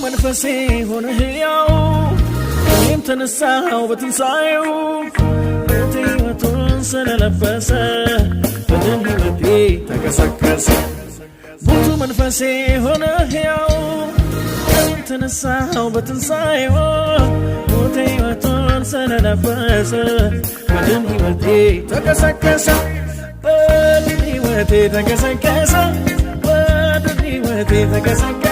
መንፈሴ ሆነ ሕያው፣ እኔም ተነሳው በትንሣኤው። ሞቴ ሕይወቱን ስለለበሰ በድን ሕይወቴ ተቀሰቀሰ። ሞቱ መንፈሴ ሆነ ሕያው፣ እኔም ተነሳው በትንሣኤው። ሞቴ ሕይወቱን ስለለበሰ በድን ሕይወቴ ተቀሰቀሰ። በድን ሕይወቴ ተቀሰቀሰ። በድን ሕይወቴ ተቀሰቀሰ።